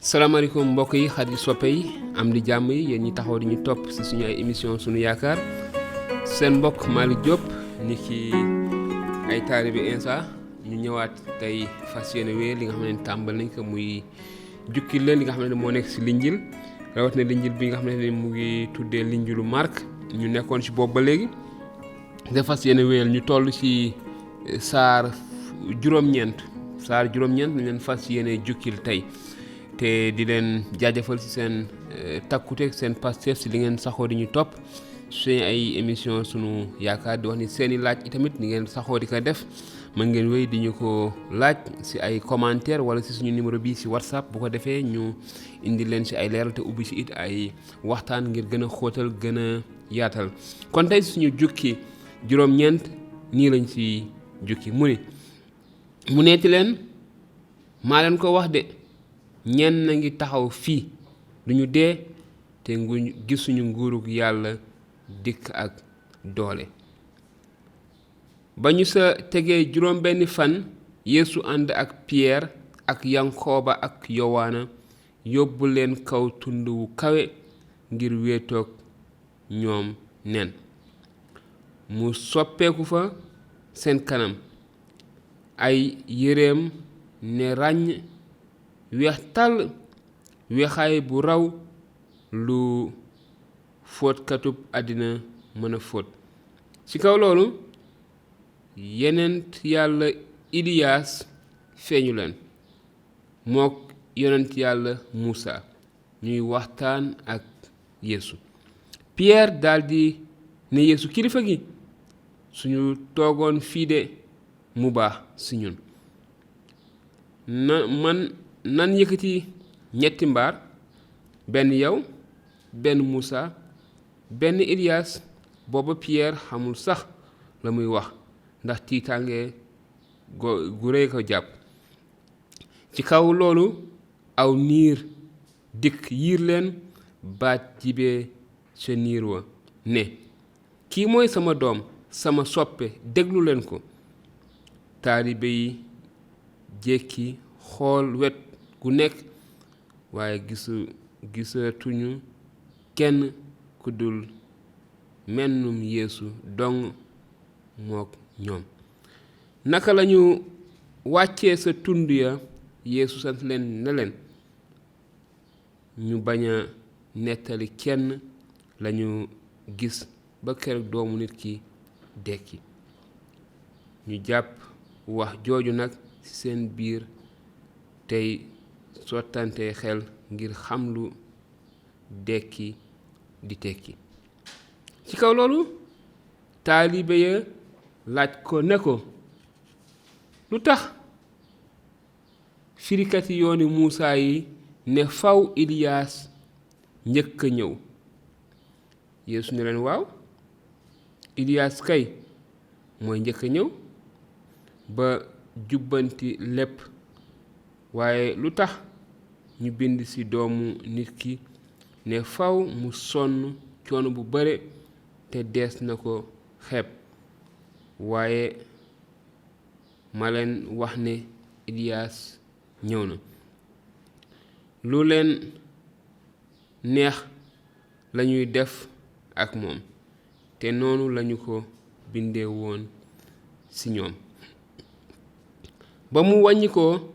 salaamaaleykum mbokk yi xarit soppe yi am di jàmm yi yéen ñi taxaw di ñu topp ci suñu ay émission suñu yaakaar seen mbokk Malick Diop ni ki ay taalibe Insa ñu ñëwaat tey fas yéene wéer li nga xam ne tàmbal nañ ko muy jukki leen li nga xam ne moo nekk ci linjil rawat na linjil bi nga xam ne mu ngi tuddee linjilu Mark ñu nekkoon ci boobu ba léegi da fas yéene wéer ñu toll ci saar juróom-ñeent ñu leen fas yéene jukkil tey te di leen jaajëfal ci seen takkute seen Pastef ci li ngeen saxoo di ñu topp suñu ay émission sunu yaakaar di wax ni seeni laaj itamit ni ngeen saxoo di ko def mën ngeen wéy di ñu ko laaj ci ay commentaire wala ci suñu numéro bi ci WhatsApp bu ko defee ñu indi leen ci ay leeral te ubbi ci it ay waxtaan ngir gën a xóotal gën a yaatal kon tey suñu jukki juróom-ñeent nii lañ ci jukki mu neeti leen maa leen ko wax de ñenn na ngi taxaw fii duñu dee te gisuñu nguurug yàlla dikk ak doole ba ñu sa tegee juróom benni fan Yeesu ànd ak Pierre ak Yankooba ak Yowaana yóbbu leen kaw tund wu kawe ngir wéetoog ñoom nen mu soppeeku fa seen kanam ay yéreem ne ràññ weex tàll weexaay bu raw lu fóotkatub àddina mën a fóot ci kaw loolu yenent yàlla Iliyaas feeñu leen mook yonent yàlla Muusa ñuy waxtaan ak Yeesu Pierre daldi ne Yeesu kilifa gi suñu toogoon fii de mu baax ci ñun nan yëkkati ñetti mbaar benn yow benn Muusa benn Iliyaas booba Pierre xamul sax la muy wax ndax tiitaange gu rëy ko jàpp ci kaw loolu aw niir dikk yiir leen baat jibee ca niir wa ne kii mooy sama doom sama soppe déglu leen ko taalibe yi jékki xool wet gu nekk waaye gisatuñu kenn ku dul mennum Yeesu dong mook ñoom naka lañu wàccee sa tund ya Yeesu sant leen ne leen ñu bañ a nettali kenn lañu gis ba keroog doomu nit ki dekki ñu jàpp wax jooju nag ci seen biir tey sottante xel ngir xam lu dekki di tekki ci kaw loolu taalibe ya laaj ko ne ko lu tax firikati yooni Muusaa yi ne faw Iliyaas njëkk a ñëw Yeesu ne leen waaw Iliyaas kay mooy njëkk a ñëw ba jubbanti lépp waaye lu tax ñu bind ci doomu nit ki ne faw mu sonn coono bu bare te dees na ko xeeb waaye ma leen wax ne Iliyaas ñëw na lu leen neex lañuy def ak moom te noonu lañu ko bindee woon ci ñoom ba mu wàññi ko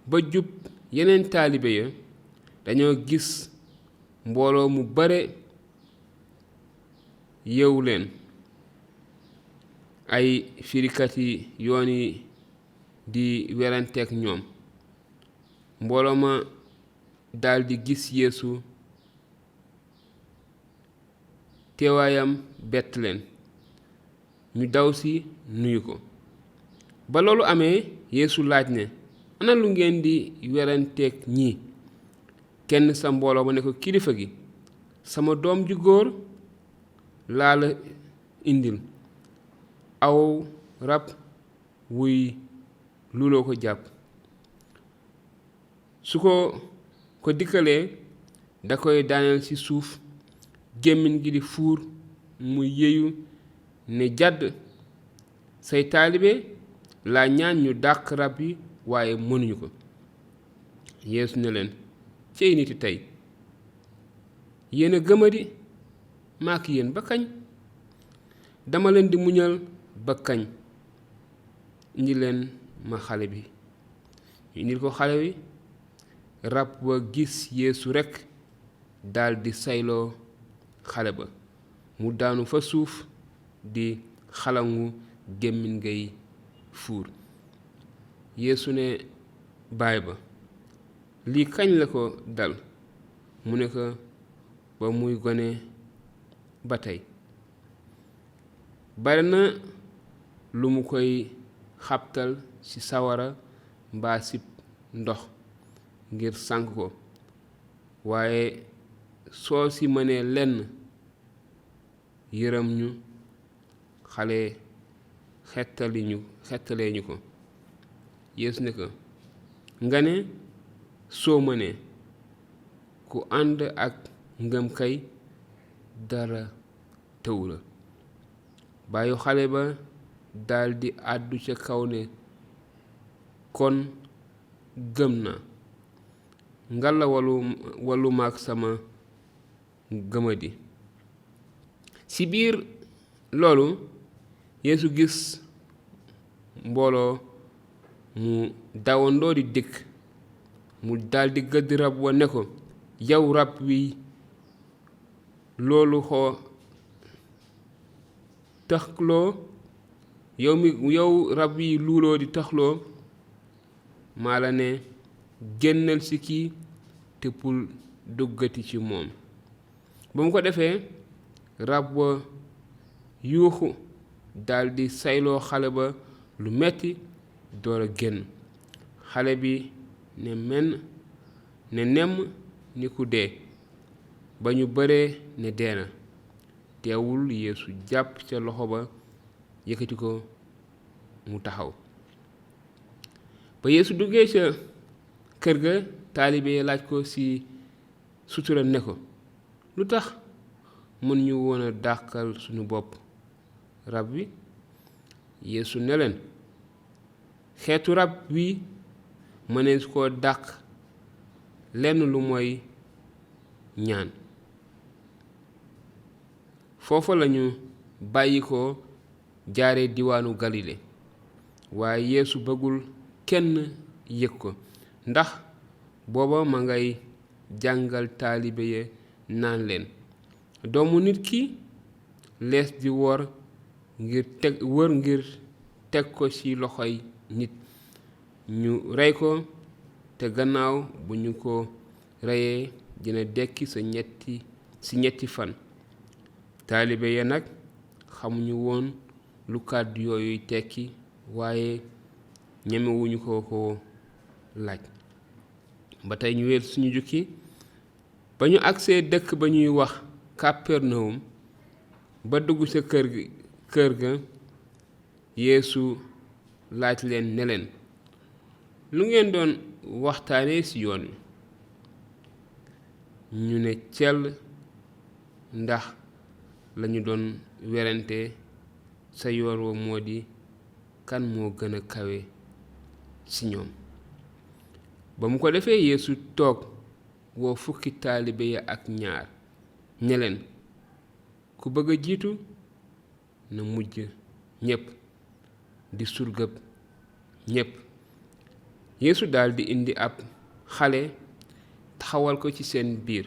ba jub yeneen taalibe ya dañoo gis mbooloo mu bare yeewu leen ay firikati yoon yi di weranteek ñoom mbooloo ma daldi gis Yeesu teewaayam bett leen ñu daw si nuyu ko ba loolu amee Yeesu laaj ne ana lu ngeen di weranteek ñii kenn sa mbooloo ma ne ko kilifa gi sama doom ju góor laa la indil aw rab wuy luloo ko jàpp su ko dikkalee da koy daaneel ci suuf gémmiñ gi di fuur mu yeyu ne jàdd say taalibe laa ñaan ñu dàq rab yi waaye mënuñu ko Yeesu ne leen cey niti tey yéen a gëmadi maak yéen ba kañ dama leen di muñal ba kañ indi leen ma xale bi ñu indil ko xale bi rab wa gis Yeesu rekk daldi sayloo xale ba mu daanu fa suuf di xalangu gémmiñ ngay fuur Yeesu ne baay ba lii kañ la ko dal mu ne ko ba muy gone ba tey bari na lu mu koy xabtal ci sawara mbaa ci ndox ngir sànk ko waaye soo ci mënee lenn yërëm ñu xale xettalee ñu ko Yeesu ne ko nga ne soo mënee ku ànd ak ngëm kay dara tëwu la bàyyi xale ba daldi àddu ca kaw ne kon gëm na ngalla wallu maak sama gëmadi ci biir loolu Yeesu gis mbooloo mu dawandoo di dikk mu daldi gëdd rab wa ne ko yow rab wi loolu xoo taxloo yow rab yi luuloo di taxloo maa la ne génnal ci kii te bul duggati ci moom ba mu ko defee rab wa yuuxu daldi sayloo xale ba lu metti door a génn xale bi ne nemm ni ku dee ba ñu bare ne dee na teewul Yeesu jàpp ca loxo ba yëkkati ko mu taxaw ba Yeesu duggee ca kër ga taalibe laaj ko ci sutura ne ko lu tax mën ñu woon a dàqal suñu bopp rab wi Yeesu ne leen xeetu rab wi mënees koo dàq lenn lu mooy ñaan foofa lañu bàyyi ko jaare diwaanu Galile waaye Yeesu bëggul kenn yëg ko ndax booba ma ngay jàngal taalibe ya naan leen doomu nit ki lees di wër ngir teg ko ci loxoy nit ñu rey ko te gannaaw bu ñu ko reyee dina dekki ci ñetti fan taalibe ya nag xamuñu woon lu kàddu yooyu tekki waaye ñemewuñu ko laaj ba tey ñu wéel suñu jukki ba ñu agsee dëkk ba ñuy wax Kapernaum ba dugg ca kër ga Yeesu laaj leen ne leen lu ngeen doon waxtaanee ci yoon wi ñu ne cell ndax lañu doon werante sa yoon wa moo di kan moo gën a kawe ci ñoom ba mu ko defee Yeesu toog woo fukki taalibe ya ak ñaar ne leen ku bëgg a jiitu na mujj ñépp di surgëb ñépp Yeesu daldi indi ab xale taxawal ko ci seen biir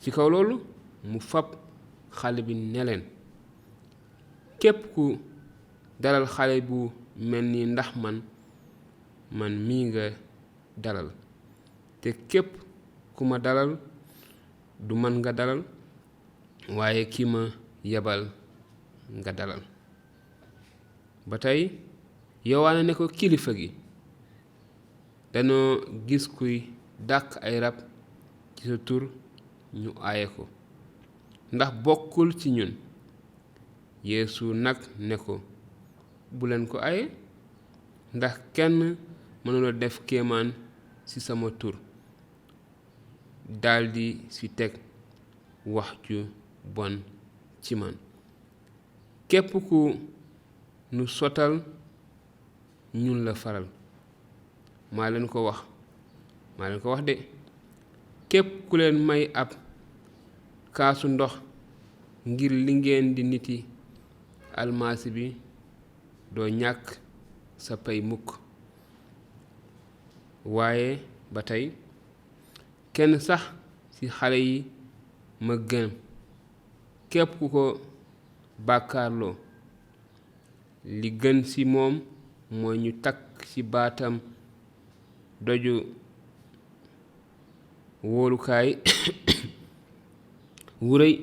ci kaw loolu mu fab xale bi ne leen képp ku dalal xale bu mel ni ndax man mii nga dalal te képp ku ma dalal du man nga dalal waaye ki ma yebal nga dalal ba tey Yowaana ne ko kilifa gi danoo gis kuy dàq ay rab ci sa tur ñu aaye ko ndax bokkul ci ñun Yeesu nag ne ko bu leen ko aaye ndax kenn mënula def kéemaan ci sama tur daldi ci teg wax ju bon ci man képp ku nu sotal ñun la faral maa leen ko wax de képp ku leen may ab kaasu ndox ngir li ngeen di niti almasi bi doo ñàkk sa pay mukk. waaye ba tey kenn sax ci xale yi ma gën képp ku ko bàkkaarloo li gën ci moom mooy ñu takk ci baatam doju wóolukaay wu rëy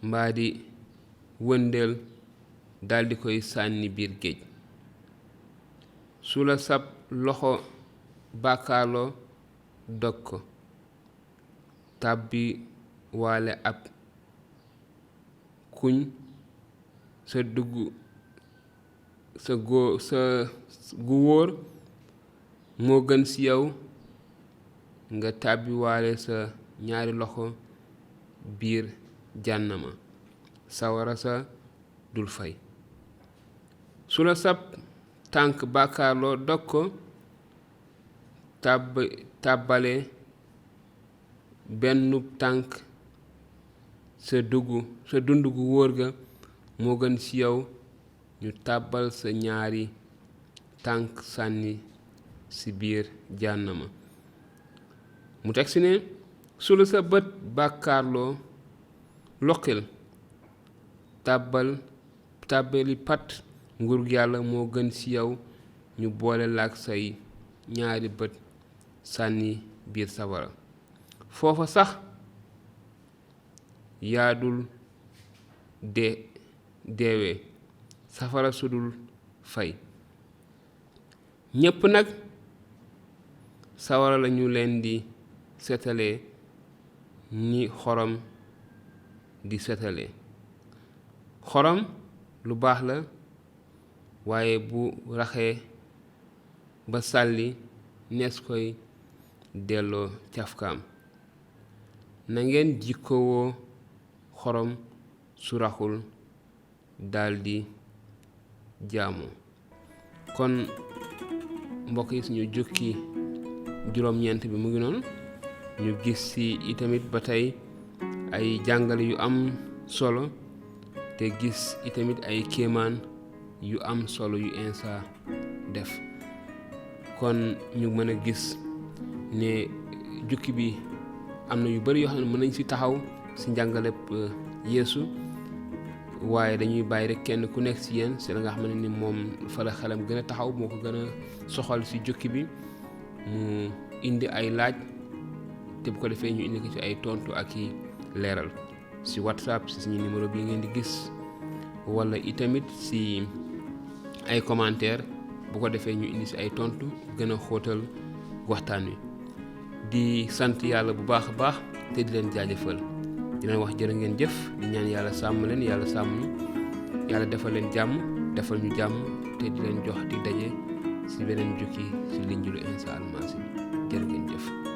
mbaa di wëndeel daldi koy sànni biir géej. su la sab loxo bàkkaarloo dog ko tàbbi waale ab kuñ sa dugg sa gu wóor moo gën ci yow nga tàbbi waale sa ñaari loxo biir jànnama sawara sa dul fay. su la sab tànk bàkkaarloo dog ko tàbbale benn tànk sa dund gu wóor ga moo gën ci yow ñu tàbbal sa ñaari tànk sànni ci biir jànnama. mu teg ci ne su la sa bët bàkkaarloo loqil tàbbali pat nguurug yàlla moo gën ci yow ñu boole laak say ñaari bët sànni biir sawara. foofa sax yaadul deewee safara sudul fay. ñépp nag sawara lañu leen di setalee ni xorom di setalee. xorom lu baax la waaye bu raxee ba sàlli nees koy delloo cafkaam. na ngeen jikkowoo xorom su raxul daldi jaamoo. kon mbokk yi suñu jukki juróom-ñeent bi mu ngi noonu ñu gis ci itamit ba tey ay jàngale yu am solo te gis itamit ay kéemaan yu am solo yu Insa def. kon ñu mën a gis ne jukki bi am na yu bari yoo xam ne mën nañ ci taxaw ci njàngaleb Yeesu waaye dañuy bàyyi rek kenn ku nekk ci yéen ci la nga xam ne ni moom fa la xelam gën a taxaw moo ko gën a soxal ci jukki bi mu indi ay laaj te bu ko defee ñu indi ko ci ay tontu ak i leeral ci WhatsApp ci suñu numéro bi ngeen di gis wala itamit ci ay commentaire bu ko defee ñu indi ci ay tontu gën a xóotal waxtaan wi. di sant yàlla bu baax a baax te di leen jaajëfal di leen wax jërë ngeen jëf di ñaan yàlla sàmm leen yàlla sàmm ñu yàlla defal leen jàmm defal ñu jàmm te di leen jox di daje ci beneen jukki ci Linjilu Insa Almasi bi jërë ngeen jëf.